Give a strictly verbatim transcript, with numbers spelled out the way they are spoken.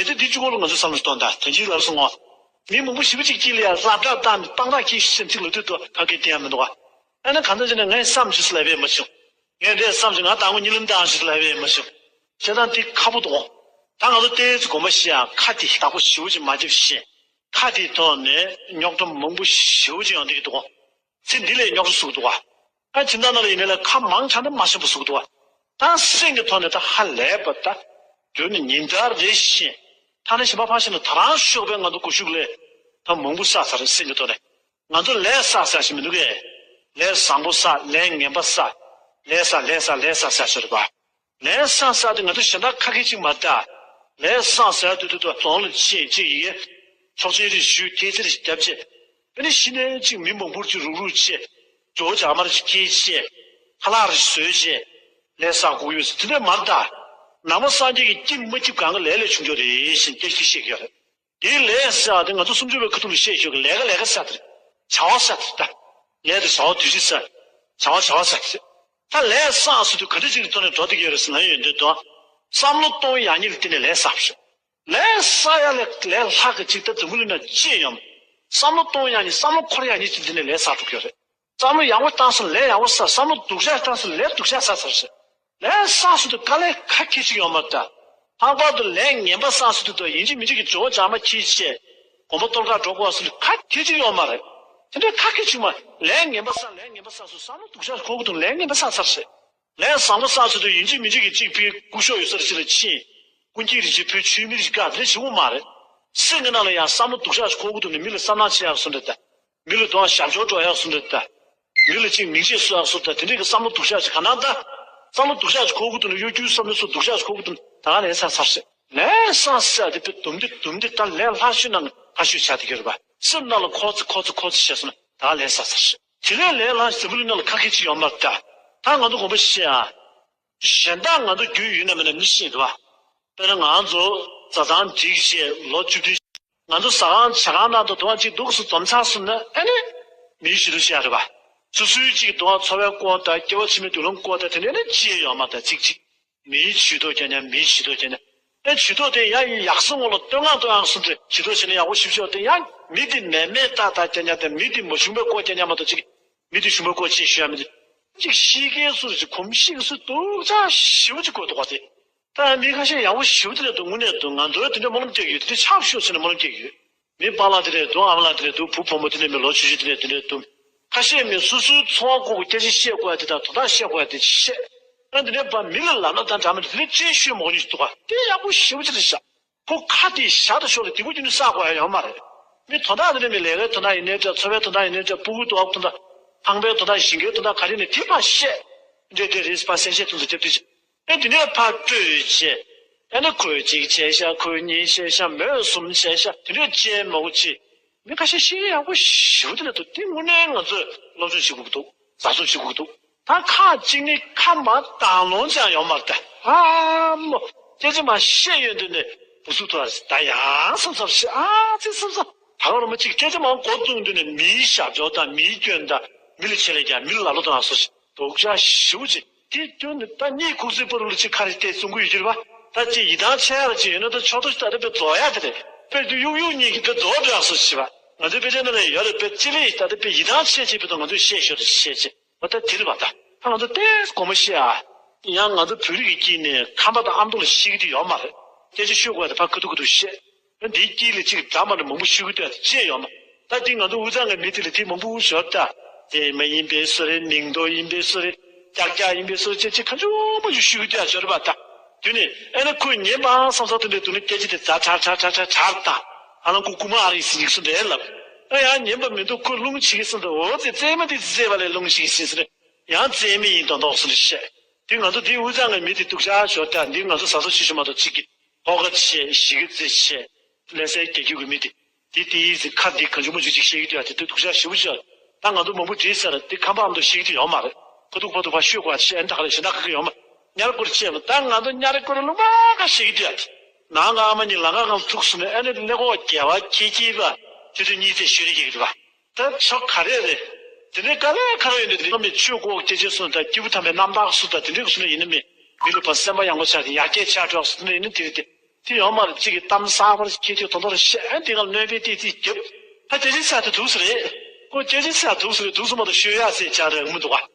དེ་འདི་གཅིག་པོ་ལ་ང་ཚོས་བསམ་བློ་གཏོང་དང་དོན་གཅིག་ལབ་སོང་ངོ་། མི་མང་པོ་ཞེ་པོ་ཅིག་དཀྱིལ་ལ་ཡང་སློབ་གྲྭ་བཏང་ནས་སྤང་ཐག་གིས་སེམས་ཚིག་ལ་དུས་དུ་ཕ་གིར་བསྟན་ཡ་མི་འདུག་ག་ཨ་ནི་གང་ལྟར་བྱས་ན་ངས་བསམ་ཞིག་ལབ་ཡས་མ་བྱུང་། ངས་འདྲས་བསམ་ཞིག་ང་དང་པོ་གཉིད་ལམ་བཏང་ཞིག་ལབ་ཡས་མ་བྱུང་། བྱས་ཙང་འདི་ཁག་པོ་འདུག་ད་ང་ཚོ་ཏོག་ཙམ་དགོངས་པ་བཞེས་ཡ། ཁ་འདི་བདག་པོ་ཞེ་པོ་ཅིག་མ་བརྒྱབ་བཞིན། ཁ་དེའི་ཐོག་ནས་རྙོག་དྲ་མང་པོ་ཞེ་པོ་ཅིག་ཡོང་བསྡད་ཀྱི་འདུག་ཚེ་འདི་ལས་རྙོག་དྲ་བཟོ་གི་འདུག་ག་ཨ་ཁྱིམ་ཚང་ནང་ལ་ཡིན་ནའི་ལ་ཁ་མང་དྲགས་ན་མ་ཤེས་པ་བཟོ་གི་འདུག་ག་ད་སེམས་ཀྱི་ཐོག་ནས་ད་ཧ་ལས་པ་ད། རྒྱུ་ནི་ཉིན་ལྟར་རེ་བཞིན། ཐ་ན་གཞན་པ་ཕར་བཞག་ན་ད་རང་ཤོག་པའི་ང་ཚོ་སྒུལ་ཤུགས་ལས་ད་མང་པོ་བསགས་ཚར་སེམས་ཀྱི་ཐོག་ནས། ང་ཚོ་ལས་བསགས་བསགས་ཞིག་མི་འདུག་གས། ལས་བཟང་པོ་བསགས། ལས་ངན་པ་བསགས། ལས་བསགས་ལས་བསགས་ལས་བསགས་བསགས་ཤོར་བ། ལས་བསགས་བསགས་དེ་ང་ཚོ་གཞན་དག་ཁ་སྐད་ཅིག་མ་བརྡ། ལས་བསགས་ཟེར་དུས་དུ་དུ་རྫོང་ལ་ཕྱིན་ཅིག་ཡི་གེ་ཆོག་མཆན་རེ་ཞུས་ཐེལ་ཙེ་རེ་བརྒྱབ་རྗེས། ཨ་ནི་གཞི་ནས་ཅིག་མི་མང་པོར་ཅིག་རུག་རུག་བྱས། ཇོ་བོ་རྒྱ་མར་ཅིག་སྐྱེལ་བྱས། ཁ་ལག་རེ་བཟོས་བྱས། ལས་བསགས་དགོས་ཡོད་ཟེར་དེ་འདྲ་མ་བརྡ། ནང་པ་སངས་རྒྱས་ཀྱི་སྐྱིད་མ་སྐྱིད་གང་གི་ལས་ལས་བྱུང་རྒྱུ་རེད་ཞེས་སྐད་ཆ་བཤད་ཀྱི་ཡོད་རེད། དེའི་ལས་བསགས་དེ་ང་ཚོ་སུམ་ཅུ་པའི་ཁ་ཐུག་ལ་བཤད་ཆོག་གི་ལས་ཀ་ལས་ཀ་བསགས་དེ་རེད། བྱ་བ་བསགས་དེ་རེད་ད། ལས་དེ་བྱ་བ་དུས་ཅི་བསགས། བྱ་བ་བྱ་བ་བསགས་དེ་རེད། ད་ལས་བསགས་སུ་དུས་ག་འདྲ་ཅིག་གི་ཐོག་ནས་འགྲོ་བསྡད་ཀྱི་ཡོད་རེད་ཟེར་ན་ཡོད་འདོད་དོ། བསམ་བློ་གཏོང་ཡག་ཉིད་ལ་བརྟེན་ནས་ལས་བསགས་པ་རེད། ལས་བསགས་ཡག་ལས་ལས་ལྷག་གི་ཅིག་ད་འཛམ་བུ་གླིང་ན་ཅི་ཡོད། བསམ་བློ་གཏོང་ཡག་ཉིད་བསམ་བློ་འཁོར་ཡག་ཉིད་ཅིག་འདི་ནས་ལས་བསགས་འགྲོ་གི་ཡོད་རེད། བསམ་བློ་ཡག་པོ་བཏང་སོང་ལས་ཡག་པོ་བསགས། བསམ་བློ་སྡུག་ཅག་བཏང་སོང་ལས་སྡུག་ཅག་བསགས་ཚར་ཟེར། ལས་བསགས་སོང་དུས་དཀའ་ལས་ཁག་ཁྱེར་ཅིག་ཡོད་མ་རེད་ད། ལྷག་པར་དུ་ལས་ངན་པ་བསགས་སོང་དུས་དུ་ཡིན་གཅིག་མིན་གཅིག་གི་ཇོ་བོ་རྒྱ་མ་ཁྱེར་བྱས། དགོན་པ་གཏོར་ཁ་འགྲོ་དགོས་སོང་དུས་ཁག་ཁྱེར་ཅིག་ཡོད་མ་རེད། དེ་འདྲའི་ཁག་ཁྱེར་ཅིག་མ་ལས་ངན་པ་བསགས་ལས་ངན་པ་བསགས་སོང་བསམ་བློ་སྡུག་ཅག་འཁོར་གི་འདུག་ལས་ངན་པ་བསགས་ཚར་ཟེར། ལས་བཟང་པོ་བསགས་ཚར་དུས་ཡིན་གཅིག་མིན་གཅིག་གིས་གཅིག་ཕའི་སྐུ་ཞབས་ཡོད་ས་རེ་ཅིག་ལ་ཕྱིན། ཀུན་མཁྱེན་རིན་ཆེན་ཕུལ། ཆོས་མི་རིགས་ཀ་དེ་འདྲ་བྱེད་དགོས་མ་རེད། སེམས་ཀྱི་ནང་ལ་ཡང་བསམ་བློ་སྡུག་ཅག་ཞིག་འཁོར་གི་འདུག་ནས་མི་ལ་བསམ་ནག་བྱེད་ཡག་སོང་འདྲ་ད། མི་ལ་གདོང་ཞབས་འབྱོར་འགྲོ་ཡག་སོང་འདྲ་ད། མི་ལ་ཅིག་མིང་ཆད་གསོད་ཡག་སོང་ད་དེ་འདྲའི་གི་བསམ་བློ་སྡུག་ཅག་ཞིག་ག་ནང་ད། བསམ་བློ་སྡུག་ཅག་ཞིག་འཁོར་གི་འདུག་ནས་གཡོ་སྒྱུའི་བསམ་བློ་སོགས་སྡུག་ཅག་ཞིག་འཁོར་གི་འདུག་ད་ག་ལས་བསགས་ཚར་ཟེར། ལས་བསགས་ཟེར་དེ་དཔེ་དུམ་བདེ་དུམ་བདེ་ད་ལས་སླ་ཤོས་ནང་སླ་ཤོས་ཆགས་བསྡད་ཀྱི་རེད་པ། སེམས་ནང་ལ་འཁོར་ཚེ་འཁོར་ཚེ་འཁོར་ཚེ་བྱས་སོང་ན་ད་ག་ལས་བསགས་ཚར་ཟེར། དེ་ལས་ལས་སླ་ཞིག་འཛམ་བུ་གླིང་ནང་ལ་ཁག་ཁྱེར་ཅིག་ཡོད་མ་རེད་ད། ད་ང་ཚོ་དགོངས་པ་བཞེས་ཨ། གཞན་དག་ང་ཚོ་རྒྱུས་ཡོད་ན་མེད་ན་མི་ཤེས་འདུག་བ། དཔེར་ན་ང་ཚོ་བཟའ་ཚང་སྒྲིག་བྱས་ལོ་བཅུ་བདུན། ང་ཚོ་ཟ་ཁང་ཇ་ཁང་ནང་དུ་དུང་བ་གཅིག་འདུག་སུ་འཛོམས་ཚར་སོང་ན་ཨ་ནི་མིའི་ཇུས་གཏོགས་བྱས་རེད་པ། སོ་སོའི་གཅིག་གི་དུང་བ་འཚོ་བའི་སྐོར་དང་སྐྱེ་བ་ཕྱི་མའི་མདུན་ལམ་སྐོར་དང་དེ་འདྲ་ནི་ཅི་ཡང་ཡོད་མ་རེད་ད་ཚིག་གཅིག་མིའི་ཇུས་གཏོགས་རྒྱག་ཉན་མིའི་ཇུས་གཏོགས་རྒྱག་ཉན། ཨེ་ཇུས་གཏོགས་དེ་ཡང་ཡག་སོང་ངོ་ལ་བསྟོད་བསྔགས་བསྟོད་བསྔགས་སོང་དུས་ཇུས་གཏོགས་བྱས་ན་ཡག་པོ་ཞིབ་ཞིབ་དེ་ཡང་མི་དེ་མེད་མེད་ཏག་ཏག་རྒྱག་ཉན་དེ་མི་དེ་མ་བྱུང་བའི་སྐོར་རྒྱག་ཉན་མ་གཏོགས་གཅིག་མི་དེ་བྱུང་བའི་སྐོར་ཅིག་ཞུ་ཡ་མི་འདུག་གཅིག་ཤི་མཁན་སུ་རེད་ཅིག་གོམས་གཤིས་སུ་སྡུག་ཅག་ཞེ་པོ་ཅིག་དགོས་འདུག་ག་དེ། ད་མི་ཁ་ཤས་ཡག་པོ་ཞེ་པོ་དེ་འདྲ་འདུག་དངོས་གནས་འདུག་ང་ཚོའི་དེ་འདྲ་སྨོན་ལམ་རྒྱག་གི་ཡོད། དེ་འདྲ་ཆགས་ཤོག་ཟེར་ནས་སྨོན་ལམ་རྒྱག་གི་ཡོད། མི་པཱ་ལགས་དེ་འདྲ་འདུག་ཨ་མ་ལགས་དེ་འདྲ་འདུག་བུ་བུ་མོ་དེ་འདྲ་མི་ལོ་ཆུང་ཆུང་དེ་འདྲ་འདུག་ཁ་ཤས་མི་སོ་སོའི་འཚོ་བ་སྐོར་གྱི་སྐད་ཆ་བཤད་དགོས་ཡ་དེ་དང་དོན་དག་བཤད་དགོས་ཡ་དེ་བཤད། ཨ་འདི་འདྲ་པ་མི་ལ་ལབ་ན་ད་འདྲ་མི་འདུག་དེ་འདྲ་ཅིག་ཤོད་མོ་ཉིད་འདུག་ག་དེ་ཡག་པོ་ཞེ་པོ་ཅིག་རེད་ཤག་ཁོ་ཁ་དེ་ཞར་དུ་ཤོར་ལ་དེ་གུ་རྒྱུ་ནི་བསགས་དགོས་ཡ་ཡོད་མ་རེད། མི་དོན་དག་དེ་འདྲ་མི་ལས་ཀའི་དོན་དག་ཡིན་ནའི་འདྲ་འཚོ་བའི་དོན་དག་ཡིན་ནའི་འདྲ་སྤུ་གུའི་དོན་དག་དོན་དག་ཁང་པའི་དོན་དག་ཞིང་ཁའི་དོན་དག་ག་རེ་ནས་དེ་ཕར་བཤད། འདྲེ་འདྲེ་རེས་པ་སེམས་ཤེས་ཐུང་དུ་རྒྱབ་དུས་ཨེ་དེ་ནས་ཕར་སྤྲོད་བྱས། ཨེ་ན་ཁོས་གཅིག་བྱས་ཤག་ཁོས་གཉིས་བྱས་ཤག་མོས་གསུམ་བྱས་ཤག་དེ་འདྲས་བྱས་མ་གོ་ཅི། མི་ཁ་ཤས་ཤེས་ཡག་པོ་ཞེ་པོ་དེ་འདྲ་འདུག་དེ་དངོས་གནས་ང་ཚོས་སློབ་སྦྱོང་བྱེད་དགོས་ཀྱི་འདུག་བཟའ་ཚོ་བྱེད་དགོས་ཀྱི་འདུག་ད་ཁག་ཅིག་ནི་ཁ་མ་བཏང་ལོང་ཅང་ཡོང་མ་རེད་ད། ཨ་མོ། སྐད་ཆ་མ་བཤད་ཡོང་དུས་ནས་བུ་སུ་ཐུ་བ་རེད་ད་ཡང་བསམ་བསམ་བཤད་ཨ་ཙི་བསམ་བསམ་ད་ག་རུ་མ་ཅིག་སྐད་ཆ་མང་མགོ་བཙུགས་དུས་ནས་མིའི་ཞབས་ཕྱོགས་དང་མིའི་སྐྱོན་དང་མི་ལ་ཆེ་ལས་ཀྱང་མི་ལ་ལ་ལོ་དང་སོ་ཞིག་དོགས་ཆ་ཞེ་པོ་ཅིག་དེ་སྐྱོན་ནི་ད་གཉིད་ཁུག་སའི་བར་ལ་ཅིག་ཁ་རེ་བལྟས་གསུང་གི་ཡོད་ཀྱི་རེད་པ། ད་ཅིག་ཡིད་ཐང་ཆད་ཡ་ལ་ཅིག་ཡོད་ན་ད་ཆོག་ཏུ་ད་ལྟ་དཔེ་རྫོགས་ཡ་དེ་རེད། དཔེ་དུ་གཡུག་གཡུག་གཉིས་ཀྱི་དཔེ་རྫོགས་འགྲོ་ཡ་སོ་ཞེས་པ། ང་ཚོའི་དཔེ་ཆ་ནང་ལ་ཡོད་རེད་དཔེ་ཅི་ལས་ད་ལྟ་དཔེ་ཡིད་ཐང་ཆད་ཆད་པའི་ཐོག་ང་ཚོས་བཤད་ཤོར་བཤད་ཆེ་བ་ད་དེ་རེད་པ་ད། ད་ང་ཚོ་ཏོག་ཙམ་དགོངས་པ་བཞེས་ཨ། ཡང་ང་ཚོ་བོད་རིགས་ཀྱི་དཀྱིལ་ནས་ཁམས་པ་དང་ཨ་མདོ་ལ་བཤད་ཀྱི་དེ་ཡོད་མ་རེད། སྐད་ཆ་ཤོད་དགོས་ཡ་དེ་ཕར་ཁ་ཐུག་ཁ་ཐུག་བཤད། འདིའི་དཀྱིལ་ལ་གཅིག་འདྲ་མ་འདྲ་མང་པོ་ཤོད་ཀྱི་འདུག་ཅེས་ཡོད་མ། ད་འདི་ང་ཚོ་དབུས་གཙང་གི་མི་དེ་ལ་དེ་མང་པོ་ཤོད་ད། དེ་མ་ཡིན་པའི་བཟོ་རེད། མིང་འདོགས་ཡིན་པའི་བཟོ་རེད། ཀྱག་ཀྱག་ཡིན་པའི་བཟོ་རེད་ཅེས་ཅེས་གང་བྱུང་མང་བྱུང་ཤོད་ཀྱི་འདུག་ཤོད་རེད་པ་ད། དེ་ནས་ཨ་ནི་ཁོས་ཉན་པའང་བསམ་བསམ་དེ་འདྲའི་འདུག་ནི་སྐད་ཆ་དེ་ཛ་དྲག་དྲག་དྲག་དྲག་དྲག་ད། ཨ་ལང་ཀུ་ཀུ་མ་ཨ་རི་སི་ཡིག་སུ་འདྲ་ལབ། ཨ་ཡང་ཉན་པ་མི་འདུག་ཁོས་རླུང་ཆེ་གི་སུ་འདྲ་འོ་ཙེ་ཙེ་མ་དེ་ཙེ་བ་ལས་རླུང་ཆེ་གི་སུ་འདྲ། ཡང་ཙེ་མི་ཡིན་མདོག་མདོག་སུ་འདྲ་བཤད། དེ་ང་ཚོ་དེ་དབུས་གཙང་གི་མི་དེ་སྡུག་ཅག་ཤོར་ད་འདི་ང་ཚོ་ཟ་ཟོ་ཆེ་ཤོས་མ་གཏོགས་གཅིག་གི། ཧོ་ག་བྱས་གཞིས་ཀ་རྩེ་བྱས། ལྷ་སའི་རྒྱལ་རྒྱུད་ཀྱི་མི་དེ། དེ་དེའི་ཟིག་ཁ་འདི་གང་བྱུང་མང་བྱུང་ཅིག་བཤད་ཀྱི་འདུག་ཡ་དེ་དུས་སྡུག་ཅག་ཞེ་པོ་ཅིག་ད་ང་ཚོ་མང་པོ་བྲིས་ཟེར་དེ་ཁམས་པའམ་དུ་བཤད་ཀྱི་དེ་ཡོད་མ་རེད། ཁ་ཐུག་ཕ་ཐུག་ཕ་ཤོད་དགོས་ཡ་དེ་བཤད་ཨེ་ད་ག་རེ་ཞེ་ད་ག་གི་ཡོད་མ། ཉར་སྐོར་བྱས་མ་ད་ང་ཚོ་ཉར་སྐོར་ལུང་པ་ག་བཤད་ཀྱི་འདུག་ཡ་དེ། ནང་ག་ཨ་མ་གཉིས་ལང་ཀ་གང་ཐུག་སོང་ནས་ཨ་ནི་ཀླད་ཀོར་རྒྱལ་བ་ཁྱེད་ཀྱིས་པ་ཆུ་ཚོད་གཉིས་ཚེ་ཤོད་རེ་ཀྱི་འདུག་པ། ད་ཆོ་ག་རེ་རེད། དེ་ནས་དཀའ་ལས་ཁག་ཡོད་ནས་དེ་ནས་མི་ཆོས་གོ་སྐད་ཆ་གསུངས་དང་སྐྱེས་བུ་དམ་པའི་རྣམ་དག་གསུངས་དང་དེ་འདྲས་གསུངས་ནས་ཡིན་ན་མི་མི་ལ་ཕར་སེམས་པ་ཡང་གོ་ཆགས་ཏེ་ཡར་རྒྱས་ཆགས་འགྲོ་གསུངས་ནས་ཡིན་ན་དེ་རེད་དེ། དེ་ཡང་མ་རེད། གཅིག་གིས་གཏམ་གསར་པ་ཞིག་ཁྱེར་ཏེ་དོན་དག་རེ་བཤད། དེ་ག་ལ་གནོད་པའི་ཏི་ཏི་རྒྱབ། ད་སྐྱེ་ཆེན་ཚ་དེ་འདུག་སེ་རེད། ཁོ་སྐྱེ་ཆེན་ཚ་འདུག་སེ་རེད། འདུག་སེ་མ་གཏོགས་ཤོད་ཡག་ཟེར་བྱ་རེད་མི་འདུག་ག།